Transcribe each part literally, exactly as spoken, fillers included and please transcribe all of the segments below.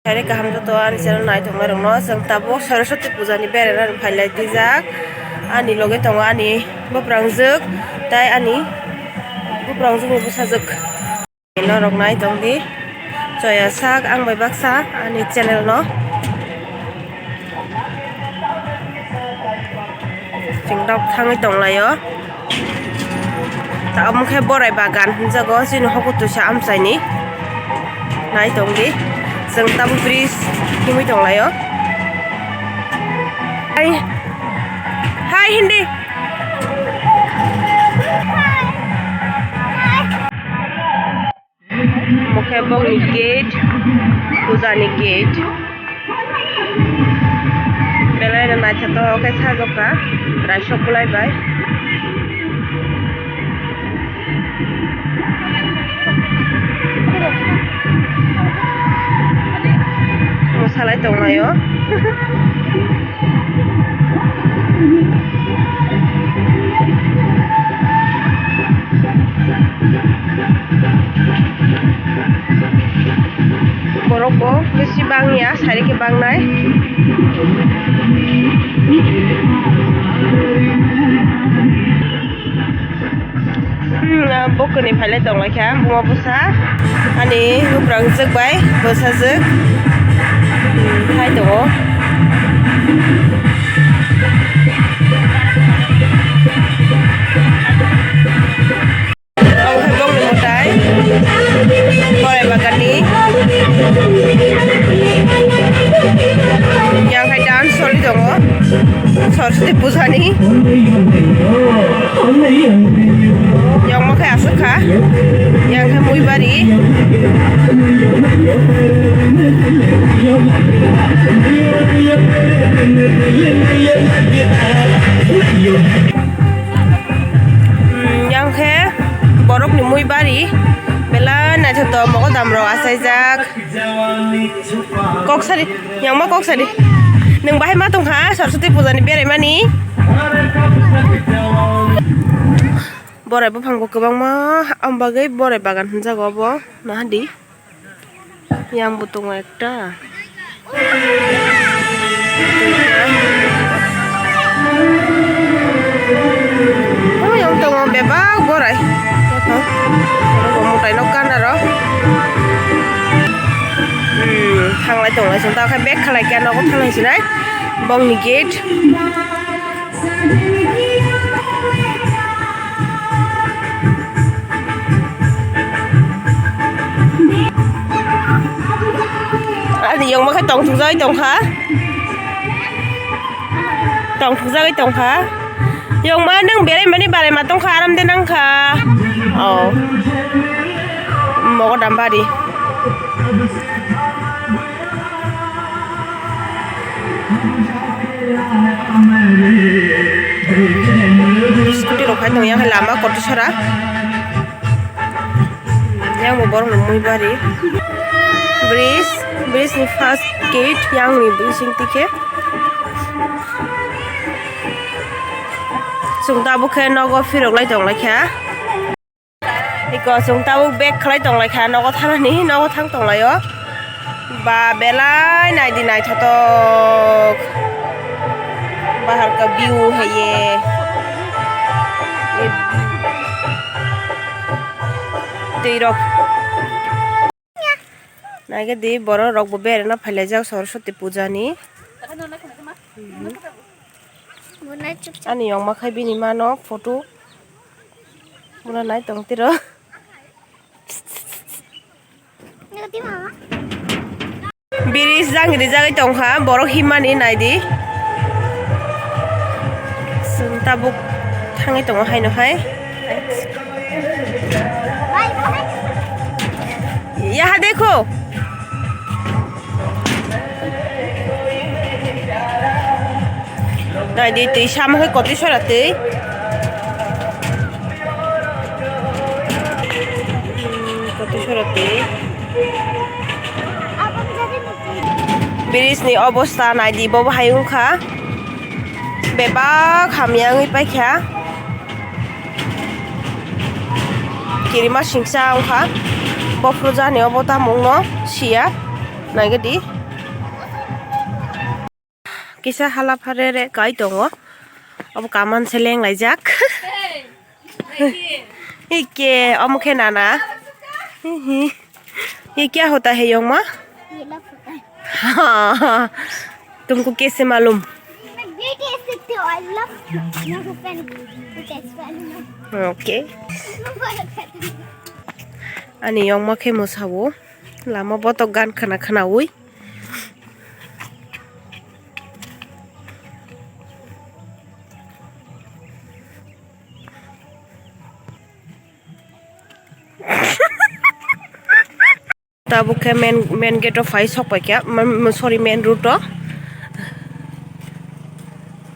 Haire kaham joto ani channel naithoknai rokno, chwng tabuk Saraswati puja ni beraina rok phailai dijak. Ani loge tongo ani bwprangjwk, tai ani bwprangjwk ni bwsajwk. Norok nai tong di, choya sak ang bai baksa ani channel no. Chwng tok thangwi tonglaio. Ta omo khe borai bagan hinjago chini hokutuisa amchaini. Nai tong di, chwng tabuk bridge himwi tonglaio. Hai, hai hindi. Omo khe bokni gate, pujani gate. Belai no naithotok khe sajokha, raisok kwlai bai. Mosalai tonglaio. Borok bo bisi bangya, sari khe bangnai. Hmm, ah, bokoni phailai tonglaikha, buma bwsa ani bwprangjwk bai bwsajwk, hmm, hai tongo. Omo khe bokni mwtai, borai baganni. Yang hai dance soli tongo, Saraswati pujani. Yang omo khe aswk kha, yang khe muibari. Hmm, yang khe borokni muibari belai naithotok, mogodam rok achaijak. Kok sari, yang ma kok sari. Nwng bahai ma tongkha Saraswati puja ni beraimani. Borai buphang bo kwbangma, am bagwi borai bagan hwnjago obo, nahadi. Yang bo tongo ekta. Duita. Oh, yang tongo bebak borai. Oro bo mwtai no gana rok. Hmm, thanglai tonglai song ta khe bag khalai khe nogo thanglai sinai. Bongni gate. Ani yongma khe tongthokjagwi tongkha. Tongthokjagwi tongkha. Yongma nwng beraimani baraima tongkha, aram de nangkha. Oh. Mogodam bari. Scooty rok hai tong yang lama kotor sara. Yang bo borok ni mui bari. Bridge, bridge ni first gate yang ni bising tike. Chwng tabuk khe nogo phirok lai tong lai kha. Iko chwng tabuk bag khlai tong lai kha, nogo thanani, nogo thang tong lai o. Ba belai naidi naithotok. Bahar ka view hai ye. Twi rok. Naigadi borok rok bo beraina phailaijak Saraswati puja ni. Ani yongma khai bini mano photo. Mura nai tong tiro. Bridge jang rijagwi tongkha, borok himani naidi. Chwng tabuk thangwi tongo haino hai. Yaha dekho. Naidi twi sama khe kotwi sora twi. Hmm, kotwi sora twi. Bridge ni obostha naidi, bobo hai wngkha. Bebak hamya wngwi paikha. Kirima singsa wngkha. Bophru jani obo tamo wngno siya. Naigadi. Kisa hala pharere kai tongo. Obo kaman seleng laijak. Ike, omo khe nana. Hihi. Ye kya hota hai, yongma? ये लव होता है। तुमको कैसे मालूम? मैं कैसे थे और लव मेरे को पहले कैसे मालूम है? Okay. Ani yongma khe mwsao. Lama botok gan khana khanaui. Tabuk khe main, main gate o phai sok pai kha, ma-, ma-, sorry, main road o.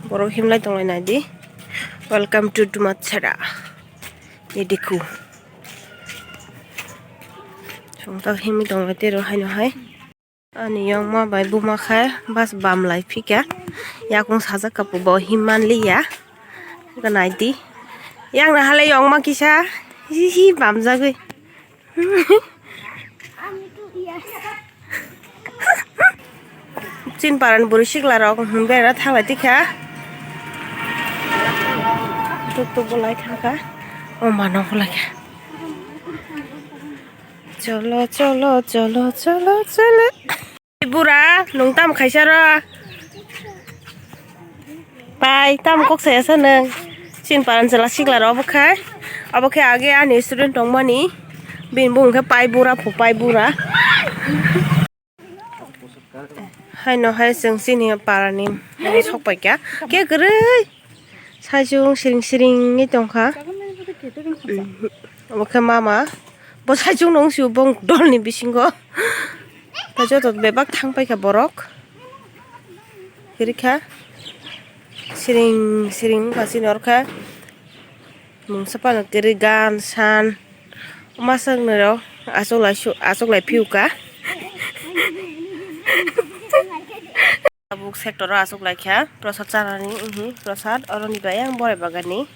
Borok himlai tonglai nai di. Welcome to Dumatshara. Ye dekho. Chwng tak himwi tonglai tei rw haino hai. Ani yongma bai buma khe bas bam lai phika. Yakung sajak kapu bo him manliya. Ganaidi. Yang na halai yongma kisa. Hihi bam jagwi. Chin paran buri sikla rok hum bera thalai tikha. Tuk tuk bolai thangkha. O mano bolai kha. Cholo, cholo, cholo, cholo, cholo. Bura, nung tam khaisa ro? Pai, tam kok saya sa nung. Chin paran chwla sikla ro obo khai. Obo khe age ani student tongmani. Bini bung khe pai bura, phu pai bura. Haino hai chwng chini parani sok pai kha. Khe kwrwi. Saichung siring siring wngwi tongkha. Omo khe mama. Bo saichung nung si bong dolni bisingo. Tei joto bebak thang paikha borok. Kwrwikha. Siring siring wngkha chini orkha. Mungsa phano kwrwi gan san. Masa wngnai rok achuk lai su, achuk lai phiu ka. Tabuk sector o achuk lai kha, prosad chanani, ihi, prosad, oroni bai ang borai bagani.